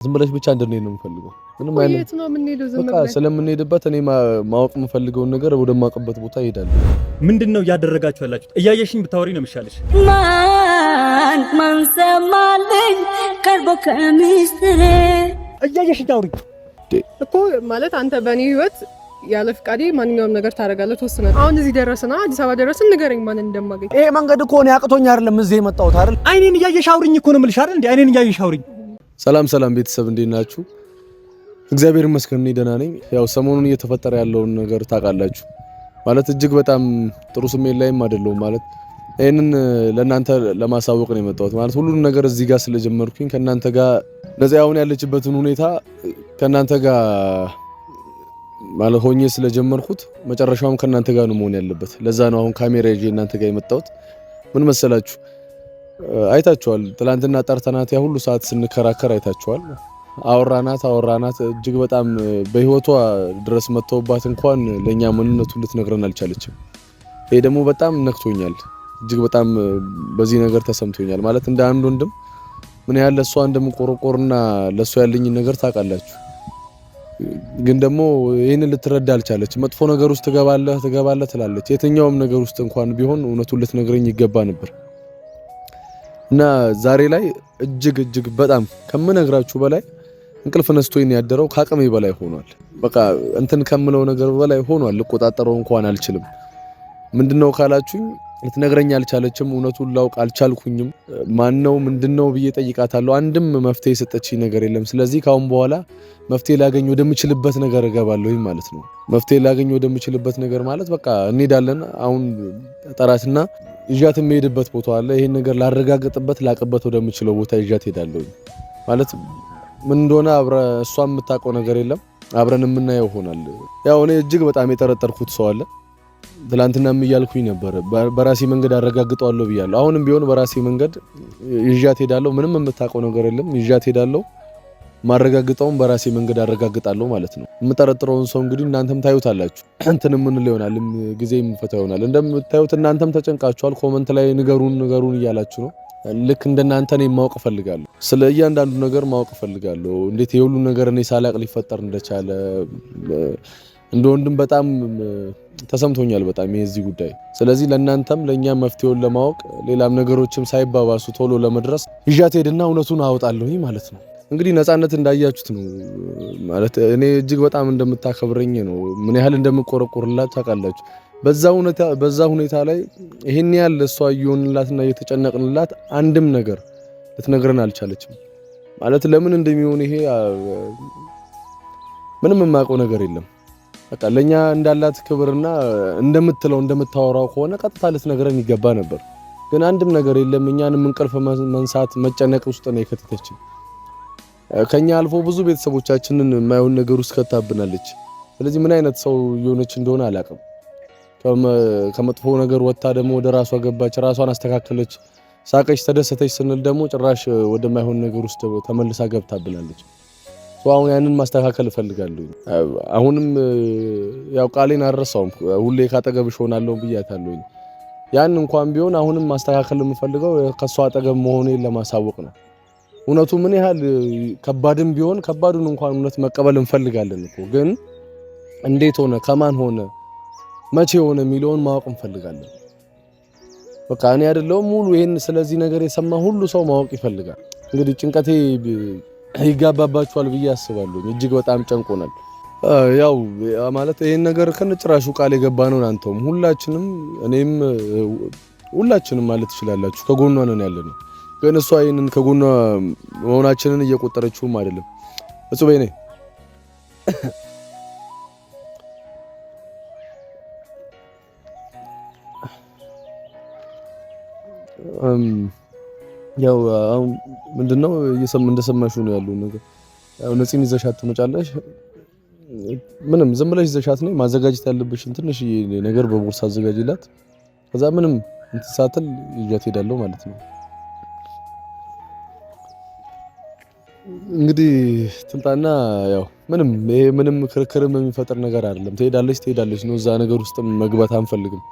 ዝም ብለሽ ብቻ እንድንሄድ ነው የምፈልገው። ምንም አይነት የት ነው የምንሄደው? ዝም በቃ ብለን ስለምንሄድበት እኔ ማወቅ የምፈልገውን ነገር ወደማውቅበት ቦታ እሄዳለሁ። ምንድን ነው እያደረጋችሁ ያላችሁት? እያየሽኝ ብታወሪ ነው የሚሻለሽ። ማን ማን ሰማልኝ ቀርቦ ከሚስጥሬ? እያየሽኝ አውሪ። እኮ ማለት አንተ በእኔ ህይወት ያለ ፍቃዴ ማንኛውም ነገር ታደርጋለህ፣ ትወስናለህ። አሁን እዚህ ደረስን፣ አዲስ አበባ ደረስን። ንገረኝ ማንን እንደማገኝ። ይሄ መንገድ እኮ እኔ አቅቶኝ አይደለም እዚህ የመጣሁት አይደል? አይኔን እያየሽ አውሪኝ እኮ ነው የምልሽ አይደል? እንዴ አይኔን እያየሽ አውሪኝ። ሰላም ሰላም ቤተሰብ፣ እንዴት ናችሁ? እግዚአብሔር ይመስገን እኔ ደህና ነኝ። ያው ሰሞኑን እየተፈጠረ ያለውን ነገር ታውቃላችሁ። ማለት እጅግ በጣም ጥሩ ስሜት ላይም አይደለሁም። ማለት ይህንን ለእናንተ ለማሳወቅ ነው የመጣሁት። ማለት ሁሉንም ነገር እዚህ ጋር ስለጀመርኩኝ ከእናንተ ጋር ነፂ አሁን ያለችበትን ሁኔታ ከእናንተ ጋር ማለት ሆኜ ስለጀመርኩት መጨረሻውም ከእናንተ ጋር ነው መሆን ያለበት። ለዛ ነው አሁን ካሜራ ይዤ እናንተ ጋር የመጣሁት። ምን መሰላችሁ፣ አይታችኋል። ትላንትና ጠርተናት ያ ሁሉ ሰዓት ስንከራከር አይታችኋል። አወራናት አወራናት እጅግ በጣም በህይወቷ ድረስ መጥተውባት እንኳን ለኛ ማንነቱን ልትነግረን አልቻለችም። ይሄ ደግሞ በጣም ነክቶኛል። እጅግ በጣም በዚህ ነገር ተሰምቶኛል። ማለት እንደ አንድ ወንድም ምን ያህል ለእሷ እንደምቆረቆርና ለእሷ ያለኝን ነገር ታውቃላችሁ። ግን ደግሞ ይህንን ልትረዳ አልቻለች። መጥፎ ነገር ውስጥ ትገባለህ ትገባለህ ትላለች። የትኛውም ነገር ውስጥ እንኳን ቢሆን እውነቱን ልትነግረኝ ይገባ ነበር። እና ዛሬ ላይ እጅግ እጅግ በጣም ከምነግራችሁ በላይ እንቅልፍ ነስቶኝ ነው ያደረው። ከአቅሜ በላይ ሆኗል። በቃ እንትን ከምለው ነገር በላይ ሆኗል። ልቆጣጠረው እንኳን አልችልም። ምንድነው ካላችሁኝ ልትነግረኝ አልቻለችም። እውነቱን ላውቅ አልቻልኩኝም። ማነው ምንድነው ብዬ ጠይቃታለሁ። አንድም መፍትሄ የሰጠችኝ ነገር የለም። ስለዚህ ካሁን በኋላ መፍትሄ ላገኝ ወደምችልበት ነገር እገባለሁኝ ማለት ነው። መፍትሄ ላገኝ ወደምችልበት ነገር ማለት በቃ እንሄዳለን። አሁን ጠራትና ይዣት የምሄድበት ቦታ አለ። ይሄን ነገር ላረጋግጥበት ላቅበት ወደምችለው ቦታ ይዣት ሄዳለሁ ማለት ምን እንደሆነ አብረ እሷ የምታውቀው ነገር የለም። አብረን የምናየው ይሆናል። ያው እኔ እጅግ በጣም የጠረጠርኩት ሰው አለ። ትላንትናም እያልኩኝ ነበር፣ በራሴ መንገድ አረጋግጠዋለሁ ብያለሁ። አሁንም ቢሆን በራሴ መንገድ ይዣት ሄዳለሁ። ምንም የምታውቀው ነገር የለም። ይዣት ሄዳለሁ። ማረጋግጠውን በራሴ መንገድ አረጋግጣለሁ ማለት ነው። የምጠረጥረውን ሰው እንግዲህ እናንተም ታዩታላችሁ። እንትን የምንለው ይሆናል፣ ጊዜ የምንፈታው ይሆናል። እንደምታዩት እናንተም ተጨንቃችኋል። comment ላይ ንገሩን ንገሩን እያላችሁ ነው። ልክ እንደናንተ እኔ ማወቅ እፈልጋለሁ። ስለ እያንዳንዱ ነገር ማወቅ እፈልጋለሁ። እንዴት የሁሉ ነገር እኔ ሳላቅ ሊፈጠር እንደቻለ እንደ ወንድም በጣም ተሰምቶኛል፣ በጣም የዚህ ጉዳይ። ስለዚህ ለእናንተም ለእኛም መፍትሄውን ለማወቅ ሌላም ነገሮችም ሳይባባሱ ቶሎ ለመድረስ ይዣት ሄድና እውነቱን አወጣለሁኝ ማለት ነው። እንግዲህ ነፃነት እንዳያችሁት ነው ማለት እኔ እጅግ በጣም እንደምታከብረኝ ነው፣ ምን ያህል እንደምቆረቆርላት ታውቃላችሁ። በዛ ሁኔታ ላይ ይሄን ያህል እሷ እየሆንላትና እየተጨነቅንላት አንድም ነገር ልትነግረን አልቻለችም። ማለት ለምን እንደሚሆን ይሄ ምንም የማውቀው ነገር የለም። በቃ ለኛ እንዳላት ክብርና እንደምትለው እንደምታወራው ከሆነ ቀጥታ ልትነግረን ይገባ ነበር። ግን አንድም ነገር የለም። እኛንም እንቅልፍ መንሳት መጨነቅ ውስጥ ነው የከተተችን። ከኛ አልፎ ብዙ ቤተሰቦቻችንን የማይሆን ነገር ውስጥ ከታብናለች። ስለዚህ ምን አይነት ሰው እየሆነች እንደሆነ አላውቅም። ከመጥፎ ነገር ወጥታ ደግሞ ወደ ራሷ ገባች፣ ራሷን አስተካከለች፣ ሳቀች፣ ተደሰተች ስንል ደግሞ ጭራሽ ወደማይሆን ነገር ውስጥ ተመልሳ ገብታብናለች። አሁን ያንን ማስተካከል እፈልጋለሁ። አሁንም ያው ቃሌን አልረሳውም። ሁሌ ካጠገብሽ ሆናለሁ ብያታለሁ። ያን እንኳን ቢሆን አሁንም ማስተካከል የምፈልገው ከሷ አጠገብ መሆኔን ለማሳወቅ ነው። እውነቱ ምን ያህል ከባድም ቢሆን ከባዱን እንኳን እውነት መቀበል እንፈልጋለን እኮ፣ ግን እንዴት ሆነ፣ ከማን ሆነ፣ መቼ ሆነ የሚለውን ማወቅ እንፈልጋለን። በቃ እኔ አይደለሁም ሙሉ ይሄን ስለዚህ ነገር የሰማ ሁሉ ሰው ማወቅ ይፈልጋል። እንግዲህ ጭንቀቴ ይጋባባችኋል ብዬ አስባለሁ። እጅግ በጣም ጨንቆናል። ያው ማለት ይሄን ነገር ከነጭራሹ ቃል የገባ ነው። አንተውም ሁላችንም፣ እኔም ሁላችንም ማለት ትችላላችሁ ከጎኗ ነን ያለነው። ግን እሷ ይሄንን ከጎኗ መሆናችንን እየቆጠረችውም አይደለም። እጹ በይኔ ያው አሁን ምንድነው እንደሰማሽው ነው ያለው ነገር። ያው ነፂን ይዘሻት ትመጫለሽ። ምንም ዝም ብለሽ ይዘሻት ነው ማዘጋጀት ያለብሽን ትንሽ ነገር በቦርሳ አዘጋጅላት። ከዛ ምንም እንትን ሳትል ይዣት ሄዳለሁ ማለት ነው። እንግዲህ ትምጣና ያው ምንም ይሄ ምንም ክርክርም የሚፈጥር ነገር አይደለም። ትሄዳለች ትሄዳለች ነው። እዛ ነገር ውስጥ መግባት አንፈልግም።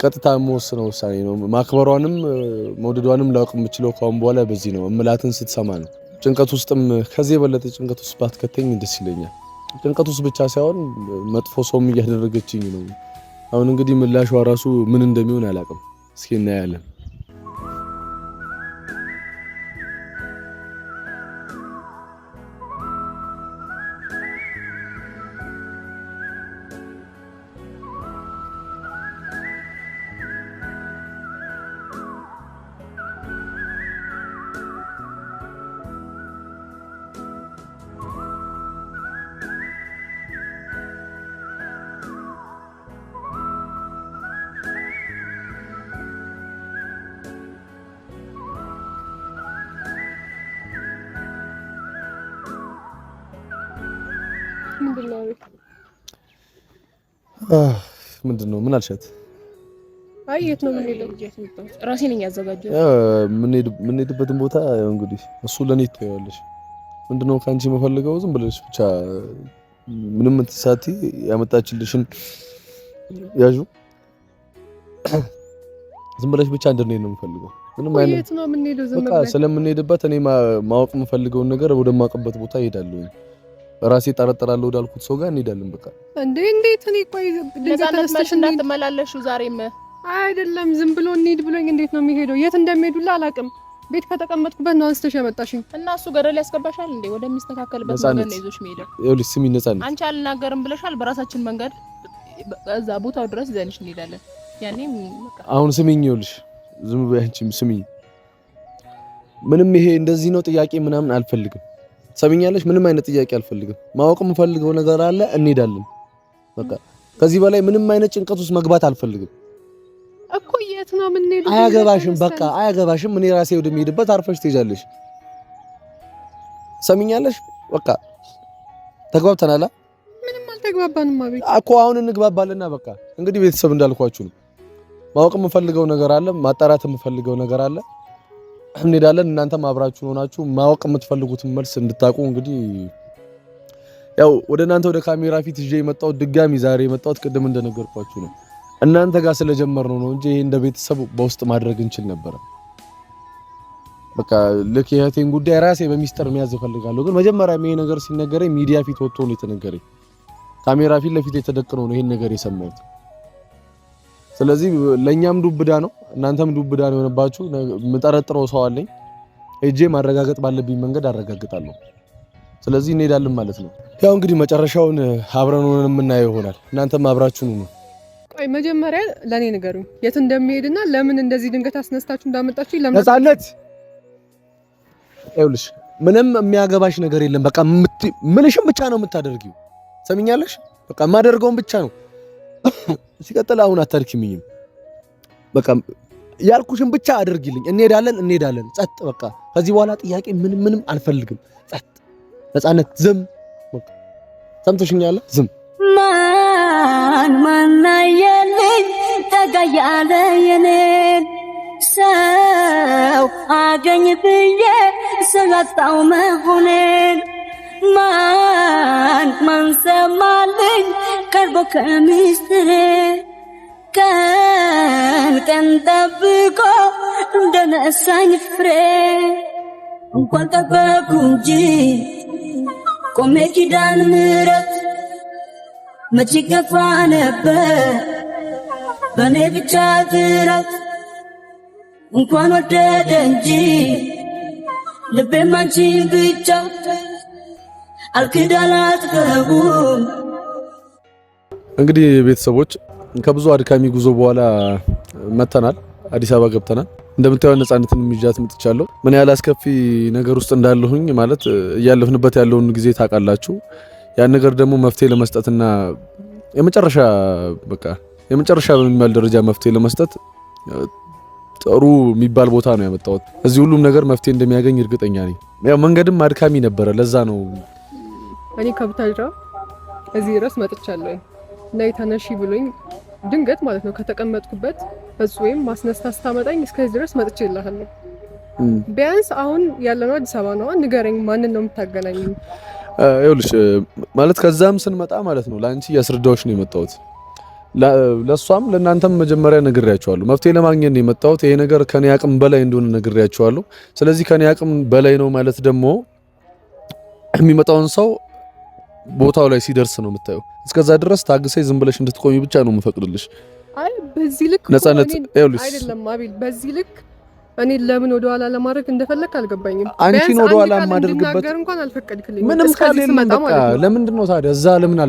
ቀጥታ የምወስነው ውሳኔ ነው። ማክበሯንም መውደዷንም ላውቅ የምችለው ካሁን በኋላ በዚህ ነው። እምላትን ስትሰማ ነው። ጭንቀት ውስጥም ከዚህ የበለጠ ጭንቀት ውስጥ ባትከተኝ ደስ ይለኛል። ጭንቀት ውስጥ ብቻ ሳይሆን መጥፎ ሰውም እያደረገችኝ ነው። አሁን እንግዲህ ምላሿ ራሱ ምን እንደሚሆን አላውቅም። እስኪ እናያለን። ምንድን ነው? ምን አልሻት? አይ የት ነው የምንሄደው? ራሴ ነኝ ያዘጋጀሁት። የምንሄድበትን ቦታ ያው እንግዲህ እሱ ለኔ ትተይዋለሽ። ምንድን ነው ከአንቺ የምፈልገው ዝም ብለሽ ብቻ ምንም እንትሳቲ ያመጣችልሽን ያዡ ዝም ብለሽ ብቻ እንድንሄድ ነው የምፈልገው። ምንም አይነት የት ነው የምንሄደው? ዝም በቃ ብለሽ ስለምንሄድበት እኔ ማወቅ የምፈልገውን ነገር ወደማውቅበት ቦታ እሄዳለሁ። ራሴ ጠረጠራለሁ ወዳልኩት ሰው ጋር እንሄዳለን። በቃ እንዴ እንዴት? እኔ ቆይ ድንገት ነፃነት ተነስተሽ መልሽ እንሂድ እንዳትመላለሹ ዛሬም አይደለም ዝም ብሎ እንሂድ ብሎኝ እንዴት ነው የሚሄደው? የት እንደሚሄዱላ አላውቅም። ቤት ከተቀመጥኩበት ነው አንስተሽ ያመጣሽኝ። እና እሱ ገደል ያስገባሻል እንዴ? ወደሚስተካከልበት መንገድ ነው ይዞሽ የሚሄደው። ይኸውልሽ ስሚ ነፃነት፣ አንቺ አልናገርም ብለሻል። በራሳችን መንገድ እዛ ቦታው ድረስ ይዘንሽ እንሄዳለን። ያኔም በቃ አሁን ስሚኝ፣ ይኸውልሽ ዝም በይ አንቺም ስሚኝ። ምንም ይሄ እንደዚህ ነው ጥያቄ ምናምን አልፈልግም። ሰሚኛለሽ? ምንም አይነት ጥያቄ አልፈልግም። ማወቅ የምፈልገው ነገር አለ፣ እንሄዳለን። በቃ ከዚህ በላይ ምንም አይነት ጭንቀት ውስጥ መግባት አልፈልግም። እኮ የት ነው የምንሄደው? አያገባሽም፣ በቃ አያገባሽም። እኔ ራሴ ወደሚሄድበት አርፈሽ ትሄጃለሽ። ሰሚኛለሽ? በቃ ተግባብተናል ምንም አልተግባባንም። አቤት እኮ አሁን እንግባባለና በቃ እንግዲህ ቤተሰብ እንዳልኳችሁ ነው። ማወቅ የምፈልገው ነገር አለ፣ ማጣራት የምፈልገው ነገር አለ። እንሄዳለን። እናንተም አብራችሁ ሆናችሁ ማወቅ የምትፈልጉትን መልስ እንድታውቁ እንግዲህ ያው ወደ እናንተ ወደ ካሜራ ፊት ይዤ የመጣሁት ድጋሚ ዛሬ የመጣሁት ቅድም እንደነገርኳችሁ ነው። እናንተ ጋር ስለጀመርነው ነው እንጂ ይሄ እንደ ቤተሰብ በውስጥ ማድረግ እንችል ነበረ። በቃ ልክ የእህቴን ጉዳይ ራሴ በሚስጥር መያዝ እፈልጋለሁ። ግን መጀመሪያ ይሄ ነገር ሲነገረኝ ሚዲያ ፊት ወጥቶ ነው የተነገረኝ። ካሜራ ፊት ለፊት የተደቅኖ ነው ይሄን ነገር የሰማሁት። ስለዚህ ለኛም ዱብዳ ነው፣ እናንተም ዱብዳ ነው የሆነባችሁ። የምጠረጥረው ሰው አለኝ። ሄጄ ማረጋገጥ ባለብኝ መንገድ አረጋግጣለሁ። ስለዚህ እንሄዳለን ማለት ነው። ያው እንግዲህ መጨረሻውን አብረን ሆነን የምናየው ይሆናል። እናንተም አብራችሁን ሁኑ። ቆይ መጀመሪያ ለኔ ንገሩኝ የት እንደሚሄድና ለምን እንደዚህ ድንገት አስነስታችሁ እንዳመጣችሁ። ለምን ነፃነት፣ ይኸውልሽ ምንም የሚያገባሽ ነገር የለም። በቃ ምልሽም ብቻ ነው የምታደርጊው። ሰሚኛለሽ? በቃ የማደርገውን ብቻ ነው። ሲቀጥል አሁን አታድክሚኝም። በቃ ያልኩሽን ብቻ አድርጊልኝ። እንሄዳለን እንሄዳለን። ጸጥ በቃ ከዚህ በኋላ ጥያቄ ምንም ምንም አልፈልግም። ጸጥ ነፃነት፣ ዝም በቃ ሰምተሽኛል? ዝም ማን ማናየልኝ ጠጋ ያለ የኔን ሰው አገኝ ብዬ ስላጣው መሆኔን ማን ማን ሰማልኝ ቀርቦ ከሚስጥሬ ቀን ቀን ጠብቆ እንደነሳኝ ፍሬ እንኳን ጠበቅኩ እንጂ ቆሜ ኪዳን ምሕረት መቼ ከፋ ነበር በእኔ ብቻ ጥረት እንኳን ወደደ እንጂ ልቤም አንቺን ብቻ አልክዳላትቀቡም። እንግዲህ ቤተሰቦች ከብዙ አድካሚ ጉዞ በኋላ መተናል፣ አዲስ አበባ ገብተናል። እንደምታየው ነፃነትን ይዣት መጥቻለሁ። ምን ያህል አስከፊ ነገር ውስጥ እንዳለሁኝ ማለት እያለፍንበት ያለውን ጊዜ ታውቃላችሁ። ያን ነገር ደግሞ መፍትሄ ለመስጠትና የመጨረሻ በቃ የመጨረሻ በሚባል ደረጃ መፍትሄ ለመስጠት ጥሩ የሚባል ቦታ ነው ያመጣሁት። እዚህ ሁሉም ነገር መፍትሄ እንደሚያገኝ እርግጠኛ ነኝ። ያው መንገድም አድካሚ ነበረ፣ ለዛ ነው እኔ ከቡታጅራ እዚህ ድረስ መጥቻለሁ እና ተነሺ ብሎኝ ድንገት ማለት ነው ከተቀመጥኩበት ወይም ማስነስታ ስታመጣኝ እስከዚህ ድረስ መጥቼ እልሃለሁ። ቢያንስ አሁን ያለነው አዲስ አበባ ነው። ንገረኝ፣ ማንን ነው የምታገናኘኝ? ይኸውልሽ ማለት ከዛም ስንመጣ ማለት ነው ለአንቺ እያስረዳሁሽ ነው የመጣሁት። ለሷም ለእናንተም መጀመሪያ ነግሬያቸዋለሁ። መፍትሄ ለማግኘት ነው የመጣሁት። ይሄ ነገር ከኔ አቅም በላይ እንደሆነ ነግሬያቸዋለሁ። ስለዚህ ከኔ አቅም በላይ ነው ማለት ደግሞ የሚመጣውን ሰው ቦታው ላይ ሲደርስ ነው የምታየው። እስከዛ ድረስ ታግሰሽ ዝም ብለሽ እንድትቆሚ ብቻ ነው የምፈቅድልሽ። አይ በዚህ ልክ ነፃነት አይደለም አቤል፣ በዚህ ልክ እኔ ለምን ወደ ኋላ ለማድረግ እንደፈለክ አልገባኝም። አንቺን ወደ ኋላ የማደርግበት እንኳን አልፈቀድክልኝም። ምንም ቃል የለም። በቃ ለምንድን ነው ታዲያ እዛ ለምን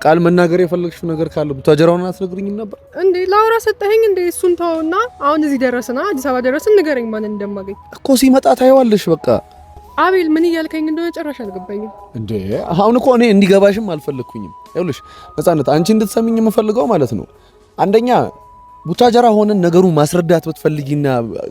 ቃል መናገር የፈለግሽው ነገር ካለ ቡታጀራውን አትነግሪኝም ነበር እንዴ? ላውራ ሰጠኸኝ እንዴ? እሱን ተውና አሁን እዚህ ደረስና አዲስ አበባ ደረስን፣ ንገረኝ ማንን እንደማገኝ እኮ ሲመጣ ታየዋለሽ። በቃ አቤል ምን እያልከኝ እንደሆነ ጭራሽ አልገባኝም። እንዴ አሁን እኮ እኔ እንዲገባሽም አልፈለግኩኝም። ይኸውልሽ ነፃነት፣ አንቺ እንድትሰሚኝ የምፈልገው ማለት ነው አንደኛ ቡታጀራ ሆነን ነገሩን ማስረዳት ብትፈልጊና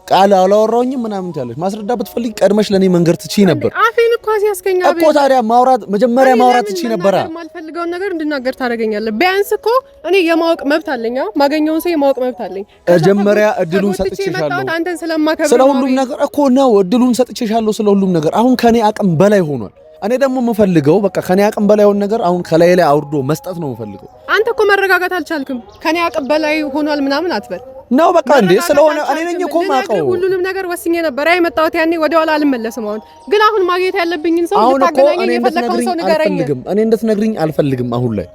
ቃል አላወራሁኝም ምናምን ትያለሽ። ማስረዳት ብትፈልጊ ቀድመሽ ለኔ መንገር ትችይ ነበር። አፌን እኮ አስያዝከኝ እኮ። ታዲያ ማውራት መጀመሪያ ማውራት ትችይ ነበር። የማልፈልገውን ነገር እንድናገር ታደርገኛለህ። ቢያንስ እኮ እኔ የማወቅ መብት አለኝ። ማገኘውን ሰው የማወቅ መብት አለኝ። መጀመሪያ እድሉን ሰጥቼሻለሁ። አንተን ስለማከብር ስለ ሁሉም ነገር እኮ ነው። እድሉን ሰጥቼሻለሁ ስለ ሁሉም ነገር። አሁን ከኔ አቅም በላይ ሆኗል። እኔ ደግሞ የምፈልገው በቃ ከኔ አቅም በላይ ሆነ ነገር አሁን ከላይ ላይ አውርዶ መስጠት ነው የምፈልገው። አንተ እኮ መረጋጋት አልቻልክም። ከኔ አቅም በላይ ሆኗል ምናምን አትበል ነው በቃ እንዴ ስለሆነ እኔ ነኝ እኮ የማውቀው። ሁሉንም ነገር ወስኜ ነበር የመጣሁት ያኔ ወደ ኋላ አልመለስም። አሁን ግን አሁን ማግኘት ያለብኝን ሰው ልታገናኘኝ የፈለከውን ሰው ንገረኝ። እኔ እንድትነግሪኝ አልፈልግም። አሁን ላይ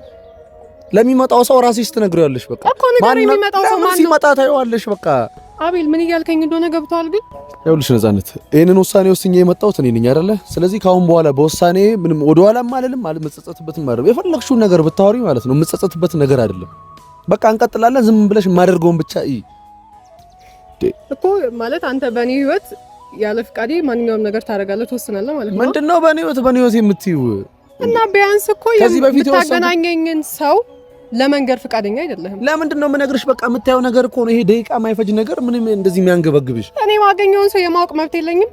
ለሚመጣው ሰው ራስሽ ትነግሪዋለሽ። በቃ እኮ ንገረኝ። የሚመጣው ሰው ማን ነው? ሲመጣ ታየዋለሽ። በቃ አቤል ምን እያልከኝ እንደሆነ ገብቶሃል? ግን ይኸውልሽ ነፃነት፣ ይሄንን ውሳኔ ወስኜ የመጣሁት እኔ ነኝ አይደለ? ስለዚህ ከአሁን በኋላ በውሳኔ ምንም ወደ ኋላም አልልም፣ አልመጸጸትበትም አይደለም። የፈለግሽውን ነገር ብታወሪ ማለት ነው የምጸጸትበት ነገር አይደለም። በቃ እንቀጥላለን። ዝም ብለሽ የማደርገውን ብቻ እይ እኮ ማለት አንተ በእኔ ህይወት ያለ ፍቃዴ ማንኛውም ነገር ታደርጋለህ፣ ትወስናለህ ማለት ነው። ምንድነው በእኔ ህይወት በእኔ ህይወት የምትይው? እና ቢያንስ እኮ የምታገናኘኝን ሰው ለመንገር ፍቃደኛ አይደለህም። ለምንድን ነው የምነግርሽ? በቃ የምታየው ነገር እኮ ነው። ይሄ ደቂቃ የማይፈጅ ነገር ምንም እንደዚህ የሚያንገበግብሽ። እኔ ማገኘውን ሰው የማወቅ መብት የለኝም።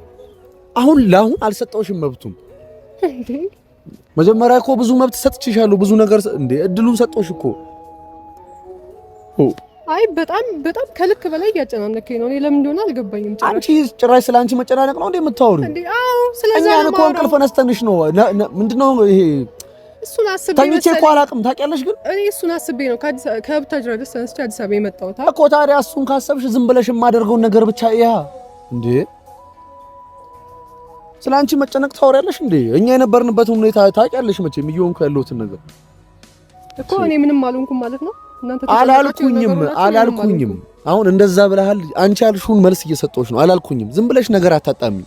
አሁን ለአሁን አልሰጠሁሽም መብቱም። መጀመሪያ እኮ ብዙ መብት ሰጥቼሻለሁ፣ ብዙ ነገር እንዴ እድሉን ሰጠሁሽ እኮ። አይ በጣም በጣም ከልክ በላይ እያጨናነከኝ ነው። እኔ ለምን እንደሆነ አልገባኝም። አንቺ ጭራሽ ስለ አንቺ መጨናነቅ ነው እንዴ የምታወሪው? እንዴ አዎ፣ ስለዛ እኛን እኮ እንቅልፍ ነስተንሽ ነው። ምንድነው ይሄ? እሱን አስቤ ተኝቼ እኮ አላውቅም ታውቂያለሽ። ግን እኔ እሱን አስቤ ነው ከቡታጅራ ድረስ ተነስቼ አዲስ አበባ የመጣሁት እኮ። ታዲያ እሱን ካሰብሽ ዝም ብለሽ የማደርገውን ነገር ብቻ ያ እንዴ ስለ አንቺ መጨነቅ ታወሪያለሽ እንዴ? እኛ የነበርንበትን ሁኔታ ታውቂያለሽ መቼም እየሆንኩ ያለሁትን ነገር እኮ። እኔ ምንም አልሆንኩም ማለት ነው። እናንተ አላልኩኝም አላልኩኝም። አሁን እንደዛ ብለሃል አንቺ ያልሽውን መልስ እየሰጠሁሽ ነው። አላልኩኝም። ዝም ብለሽ ነገር አታጣሚ።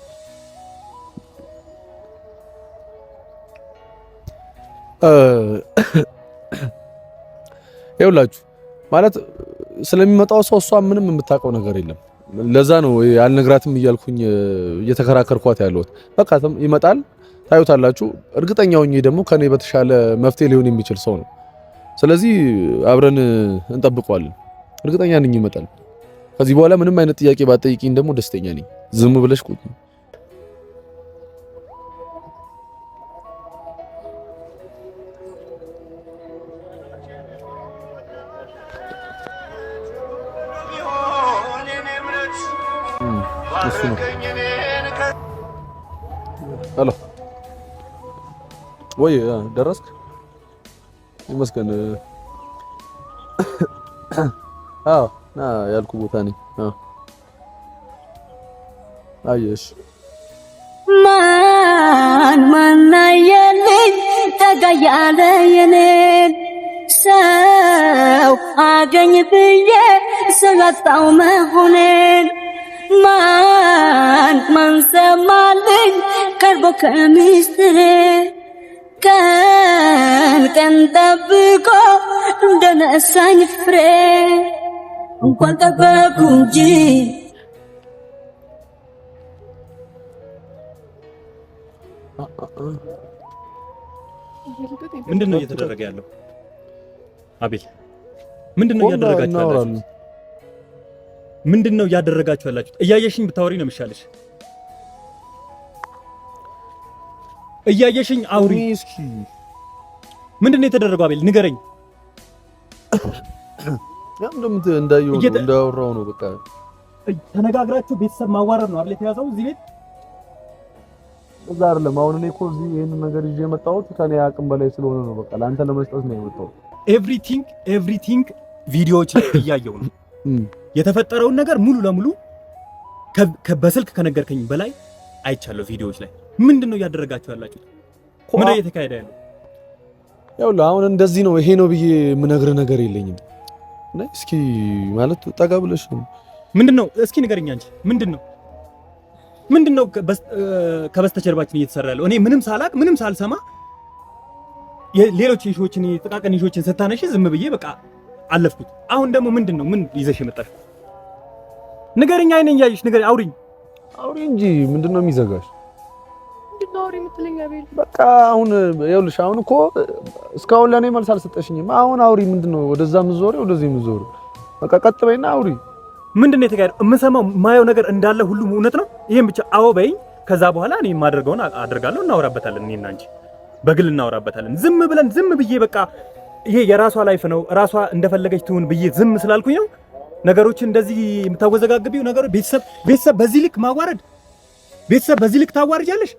ይኸውላችሁ ማለት ስለሚመጣው ሰው እሷ ምንም የምታውቀው ነገር የለም። ለዛ ነው አልነግራትም እያልኩኝ እየተከራከርኳት ያለሁት። በቃ ይመጣል፣ ታዩታላችሁ። እርግጠኛ ሆኜ ደግሞ ከኔ በተሻለ መፍትሄ ሊሆን የሚችል ሰው ነው። ስለዚህ አብረን እንጠብቀዋለን። እርግጠኛ ነኝ ይመጣል። ከዚህ በኋላ ምንም አይነት ጥያቄ ባትጠይቂኝ ደግሞ ደስተኛ ነኝ። ዝም ብለሽ ቁጭ እሱ ነው። Hello ወይ ደረስክ? ይመስገን። አዎ ና ያልኩ ቦታ ነኝ። አዎ አየሽ ማን ማናየልኝ ጠጋ ያለ የኔን ሰው አገኝ ብዬ ሰው ያጣው መሆኔን ማን ማን ሰማልኝ ቀርቦ ከሚስጥሬ ቀን ቀን ጠብቆ እንደነሳኝ ፍሬ እንኳን ጠበቅኩ እንጂ። ምንድን ነው እየተደረገ ያለው? አቤል ምንድን ነው እያደረጋችሁ ያላችሁት? ምንድን ነው እያደረጋችሁ ያላችሁት? እያየሽኝ ብታወሪ ነው የሚሻለሽ። እያየሽኝ አውሪ። እስኪ ምንድን ነው የተደረገው? አቤል ንገረኝ። ያም እንዳየው ነው እንዳወራው ነው። በቃ ተነጋግራችሁ ቤተሰብ ማዋረድ ነው አይደል የተያዘው እዚህ ቤት? እዛ አይደለም። አሁን እኔ እኮ እዚህ ይሄንን ነገር ይዤ የመጣሁት ከኔ አቅም በላይ ስለሆነ ነው። በቃ ለአንተ ለመስጠት ነው የመጣሁት። Everything everything ቪዲዮዎች ላይ እያየው ነው የተፈጠረውን ነገር ሙሉ ለሙሉ በስልክ ከነገርከኝ በላይ አይቻለሁ ቪዲዮዎች ላይ። ምንድን ነው እያደረጋችሁ ያላችሁት? ምን እየተካሄደ ያለው? ያው አሁን እንደዚህ ነው ይሄ ነው ብዬ የምነግርህ ነገር የለኝም። እና እስኪ ማለት ጠጋ ብለሽ ነው ምንድን ነው እስኪ ንገረኝ። አንቺ ምንድን ነው ከበስተጀርባችን እየተሰራ ያለው? እኔ ምንም ሳላቅ ምንም ሳልሰማ ሌሎች issue ዎችን ጥቃቅን issue ዎችን ስታነሺ ዝም ብዬ በቃ አለፍኩት። አሁን ደግሞ ምንድን ነው ምን ይዘሽ የመጣሽ ንገረኝ። አይኔን እያየሽ ንገረኝ። አውሪኝ አውሪ እንጂ ምንድን ነው የሚዘጋሽ? ምንድን ነው አውሪ የምትለኝ አቤል? በቃ አሁን ይኸውልሽ፣ አሁን እኮ እስካሁን ለእኔ መልስ አልሰጠሽኝም። አሁን አውሪ። ምንድን ነው ወደዛ የምትዞሪው ወደዚህ የምትዞሪው? በቃ ቀጥ በይና አውሪ። ምንድን ነው የተካሄደው? የምሰማው የማየው ነገር እንዳለ ሁሉም እውነት ነው። ይሄን ብቻ አዎ በይኝ። ከዛ በኋላ እኔ የማደርገውን አደርጋለሁ። እናወራበታለን፣ እኔና አንቺ በግል እናወራበታለን። ዝም ብለን ዝም ብዬ በቃ ይሄ የራሷ life ነው ራሷ እንደፈለገች ትሁን ብዬ ዝም ስላልኩኝ ነው ነገሮችን እንደዚህ የምታወዘጋግቢው ነገሮች። ቤተሰብ በዚህ ልክ ማዋረድ፣ ቤተሰብ በዚህ ልክ ታዋርጃለሽ።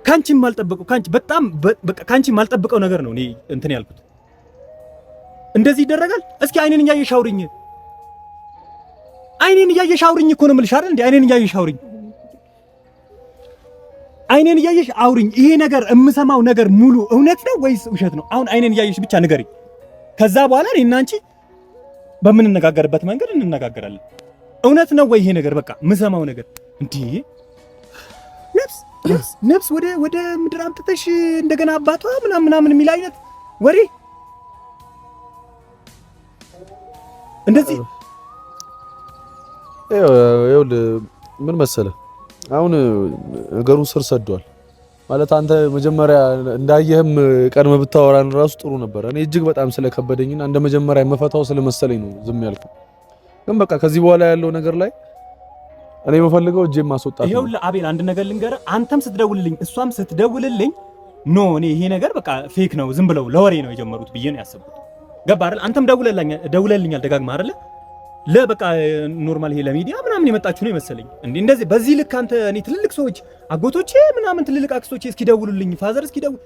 ካንቺ የማልጠብቀው ካንቺ በጣም በቃ ካንቺ የማልጠብቀው ነገር ነው እኔ እንትን ያልኩት። እንደዚህ ይደረጋል? እስኪ አይኔን እያየሽ አውሪኝ። አይኔን እያየሽ አውሪኝ እኮ ነው የምልሽ አይደል እንዴ? አይኔን እያየሽ አውሪኝ። አይኔን እያየሽ አውሪኝ። ይሄ ነገር የምሰማው ነገር ሙሉ እውነት ነው ወይስ ውሸት ነው? አሁን አይኔን እያየሽ ብቻ ንገሪኝ። ከዛ በኋላ እኔና አንቺ በምንነጋገርበት መንገድ እንነጋገራለን። እውነት ነው ወይ ይሄ ነገር? በቃ የምሰማው ነገር እንዴ ነፍስ ነፍስ ነፍስ ወደ ምድር አምጥተሽ እንደገና አባቷ ምናምን ምናምን የሚል አይነት ወሬ እንደዚህ ይኸውልህ፣ ምን መሰለህ አሁን ነገሩን ስር ሰዷል። ማለት አንተ መጀመሪያ እንዳየህም ቀድመህ ብታወራን ራሱ ጥሩ ነበር። እኔ እጅግ በጣም ስለከበደኝና እንደ መጀመሪያ የምፈታው ስለመሰለኝ ነው ዝም ያልኩት። ግን በቃ ከዚህ በኋላ ያለው ነገር ላይ እኔ የምፈልገው እጄን ማስወጣት ነው። ይኸውልህ አቤል፣ አንድ ነገር ልንገርህ። አንተም ስትደውልልኝ እሷም ስትደውልልኝ no እኔ ይሄ ነገር በቃ fake ነው ዝም ብለው ለወሬ ነው የጀመሩት ብዬ ነው ያሰብኩት። ገባህ አይደል? አንተም ደውለልኛል ደጋግመህ አይደለ? ለበቃ normal ይሄ ለሚዲያ ምናምን የመጣችሁ ነው የመሰለኝ። እንዴ እንደዚህ በዚህ ልክ አንተ እኔ ትልልቅ ሰዎች አጎቶቼ ምናምን ትልልቅ አክስቶቼ እስኪደውሉልኝ father እስኪደውል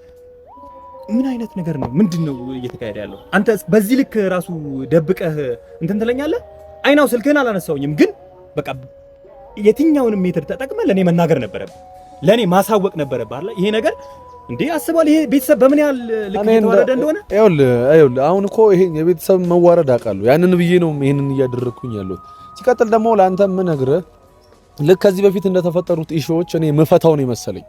ምን አይነት ነገር ነው? ምንድን ነው እየተካሄደ ያለው? አንተ በዚህ ልክ ራሱ ደብቀህ እንትን ትለኛለህ። አይናው ስልክህን አላነሳውኝም፣ ግን በቃ የትኛውንም ሜትር ተጠቅመህ ለእኔ መናገር ነበረብህ፣ ለእኔ ማሳወቅ ነበረብህ አይደል? ይሄ ነገር እንዴ አስበዋል። ይሄ ቤተሰብ በምን ያህል ልክ እየተዋረደ እንደሆነ ይኸውልህ፣ አሁን እኮ ይሄ የቤተሰብ መዋረድ አውቃለሁ። ያንን ብዬ ነው ይሄንን እያደረግኩኝ ያለሁት። ሲቀጥል ደግሞ ለአንተ የምነግርህ ልክ ከዚህ በፊት እንደተፈጠሩት issue ዎች እኔ የምፈታው ነው የመሰለኝ።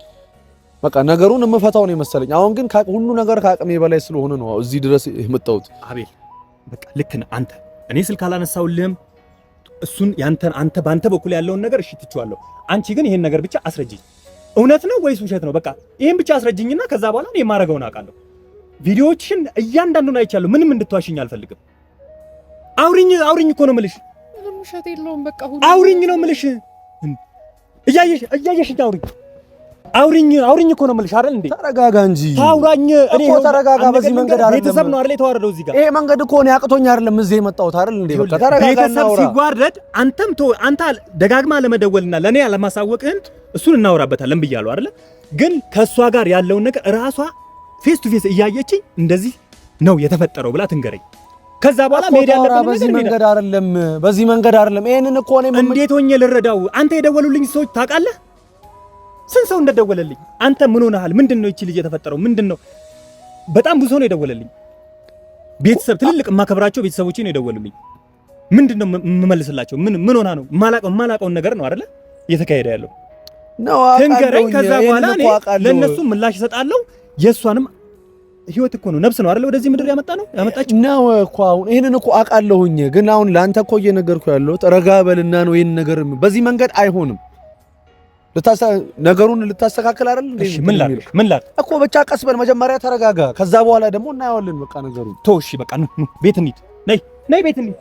በቃ ነገሩን የምፈታው ነው የመሰለኝ። አሁን ግን ሁሉ ነገር ከአቅሜ በላይ ስለሆነ ነው እዚህ ድረስ የመጣሁት። አቤል በቃ ልክ ነህ አንተ። እኔ ስልክ አላነሳሁልህም። እሱን ያንተን አንተ በአንተ በኩል ያለውን ነገር እሺ ትቼዋለሁ። አንቺ ግን ይሄን ነገር ብቻ አስረጅኝ። እውነት ነው ወይስ ውሸት ነው? በቃ ይሄን ብቻ አስረጅኝና ከዛ በኋላ እኔ የማደርገውን አውቃለሁ። ቪዲዮዎችን እያንዳንዱን አይቻለሁ። ምንም እንድትዋሽኝ አልፈልግም። አውሪኝ፣ አውሪኝ እኮ ነው የምልሽ። ምንም ውሸት የለውም። በቃ ሁሉ አውሪኝ ነው የምልሽ። እያየሽ እያየሽኝ አውሪኝ፣ አውሪኝ፣ አውሪኝ እኮ ነው የምልሽ አይደል እንዴ? ተረጋጋ እንጂ ታውራኝ። እኔ እኮ ተረጋጋ። በዚህ መንገድ አይደለም ቤተሰብ ነው አይደል የተዋረደው እዚህ ጋር። ይሄ መንገድ እኮ እኔ አቅቶኝ አይደለም እዚህ የመጣሁት አይደል እንዴ? በቃ ተረጋጋ። ቤተሰብ ሲዋረድ አንተም አንተ ደጋግማ ለመደወልና ለእኔ አለማሳወቅህን እሱን እናወራበታለን ብያለሁ አይደለ? ግን ከእሷ ጋር ያለውን ነገር ራሷ face to face እያየችኝ እንደዚህ ነው የተፈጠረው ብላ ትንገረኝ። ከዛ በኋላ መሄድ ያለብን በዚህ መንገድ አይደለም፣ በዚህ መንገድ አይደለም። ይሄንን እኮ እኔ እንዴት ሆኜ ልረዳው? አንተ የደወሉልኝ ሰዎች ታውቃለህ? ስንት ሰው እንደደወለልኝ። አንተ ምን ሆነሃል? ምንድን ነው ይቺ ልጅ የተፈጠረው ምንድን ነው? በጣም ብዙ ሰው ነው የደወለልኝ። ቤተሰብ፣ ትልልቅ የማከብራቸው ቤተሰቦቼ ነው የደወሉልኝ። ምንድን ነው የምመልስላቸው? ምን ምን ሆና ነው? የማላውቀውን ነገር ነው አይደለ እየተካሄደ ያለው ነው ትንገረኝ። ከዛ በኋላ እኔ ለእነሱ ምላሽ እሰጣለሁ። የእሷንም ህይወት እኮ ነው ነፍስ ነው አይደለ? ወደዚህ ምድር ያመጣ ነው ያመጣች ነው እኮ አሁን ይሄንን እኮ አውቃለሁኝ። ግን አሁን ለአንተ እኮ እየነገርኩህ ያለሁት ረጋ በልና ነው። ይሄን ነገር በዚህ መንገድ አይሆንም። ነገሩን ልታስተካክል አይደል እንዴ? እሺ ምን ላድርግ? ምን ላድርግ እኮ ብቻ ቀስ በል መጀመሪያ ተረጋጋ። ከዛ በኋላ ደግሞ እናየዋለን። በቃ ነገሩን ተው። እሺ በቃ ኑ ቤት እንሂድ። ነይ ነይ ቤት እንሂድ።